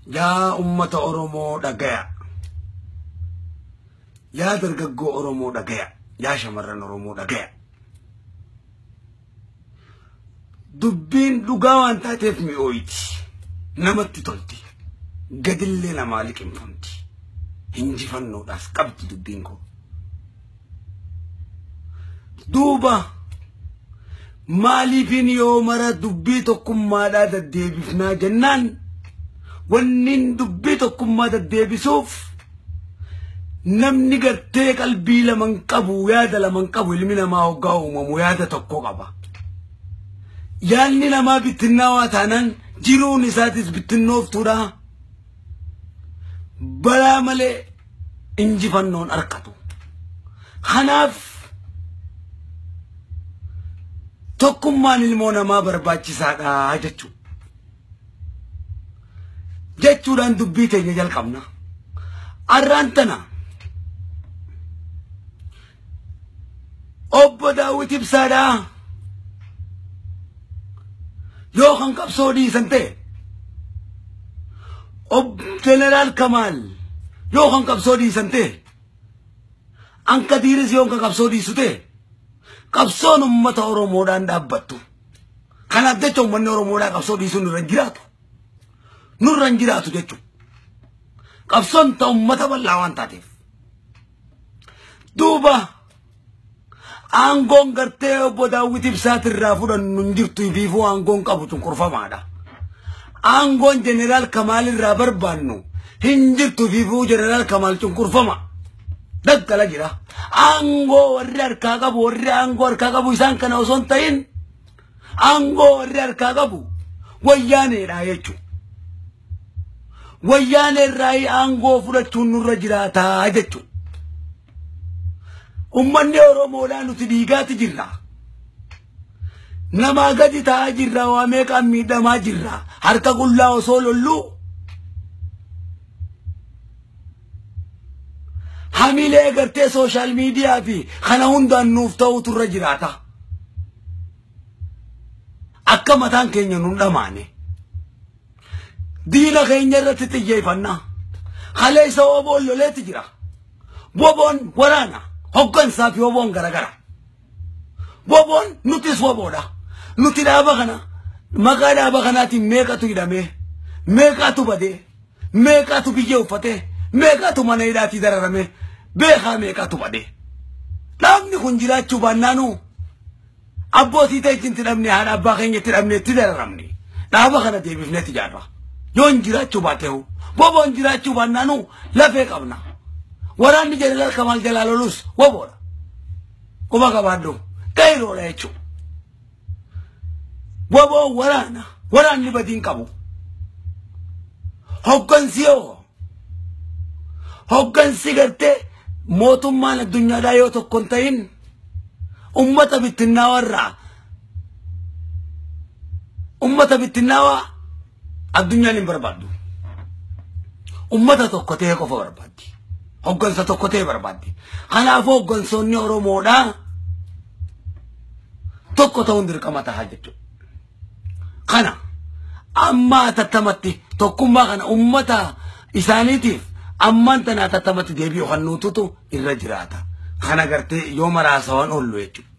Yaa ummata Oromoo dhagaya. Yaa dargaggoo Oromoo dhagaya. Yaa shamarran Oromoo dhagaya. Dubbiin dhugaa waan taateef mi'ooyti. Namatti tolti. Gadillee namaa liqimfamti. Hinjifannoodhaas qabdi dubbiin koo. Duuba maaliifin yoo mara dubbii tokkummaadhaa deddeebifnaa jennaan wannin dubbii tokkummaa deddeebisuuf namni gartee qalbii laman qabu yaada laman qabu ilmi namaa hoggaa uumamu yaada tokko qaba. Yaadni namaa bittinnaawaa taanaan jiruun isaatis bittinnooftuudha. Balaa malee injifannoon argatu. Kanaaf tokkummaan ilmoo namaa barbaachisaadha jechuudha. Jechuudhaan dubbii teenya jalqabna. Arraan tana obbo Daawit Ibsaadhaa yoo kan qabsoo dhiisan ta'e obbo Jeneraal Kamaal yoo kan qabsoo dhiisan ta'e Ankadiiris yoo kan qabsoo dhiisu ta'e qabsoon uummata Oromoodhaan dhaabbattu. Kanaaf jecha uummanni Oromoodhaa qabsoo dhiisuun nurra hin jiraatu. Nurra hin jiraatu jechuudha. Qabsoon ta uummata bal'aa waan taateef. Duuba aangoon gartee obbo Daawit Ibsaatirraa fudhannu hin jirtu ifiifuu aangoon qabu cunqurfamaadha. Aangoon Jeneraal Kamaalirraa barbaannu hin jirtu ifiifuu Jeneraal Kamaal cunqurfama. Daggala jira. Aangoo warri harkaa qabu warri aangoo harkaa qabu isaan kana osoo hin ta'in aangoo warri harkaa qabu wayyaaneedha jechuudha. Wayyaaneerraa aangoo fudhachuun nurra jiraataa jechuudha. Uummanni Oromoodhaa nuti dhiigaati jirra. Namaa gadi ta'aa jirra waa meeqaan miidhamaa jirra. Harka qullaa osoo lolluu hamilee gartee sooshaal miidiyaa fi kana hundaan nuuf ta'utu irra jiraata. Akka mataan keenya nun dhamaane. Diina keenya irratti xiyyeeffannaa. Kaleessa woboon loleetti jira. Woboon waraana. Hoggansaa fi woboon garagara. Woboon nutis woboodha. Nuti dhaaba kana maqaa dhaaba kanaatiin meeqatu hidhamee, meeqatu badee, meeqatu biyya uffatee, meeqatu mana hidhaatii dararamee, beekaa meeqatu badee. Dhaabni kun jiraachuu baannaanuu abbootii ta'e dhabne haadha abbaa keenya itti dhabne itti dararamne. Dhaaba kana deebifnee ijaarra. Yoo hin jiraachuu baateehu woboon jiraachuu baannaanuu lafee qabna. Waraanni Jeneraal Kamaal jalaa lolus woboodha. Quba qabaadhu qeeroodha jechuudha. Woboon waraana waraanni badiin qabu. Hoggansi yoo hoggansi gartee mootummaan addunyaadhaa yoo tokko hin ta'in ummata bittinnaawarraa ummata bittinnaawaa addunyaan hin barbaaddu. Ummata tokko ta'e qofa barbaaddi. Hoggansa tokko ta'e barbaaddi. Kanaafuu hoggansoonni Oromoodhaa tokko ta'uun dirqama ta'a jechuudha. Kana amma atattamatti tokkummaa kana ummata isaaniitiif ammaan tana atattamatti deebi'u kan nututu irra jiraata. Kana gartee yoo maraasawwan oollu jechuudha.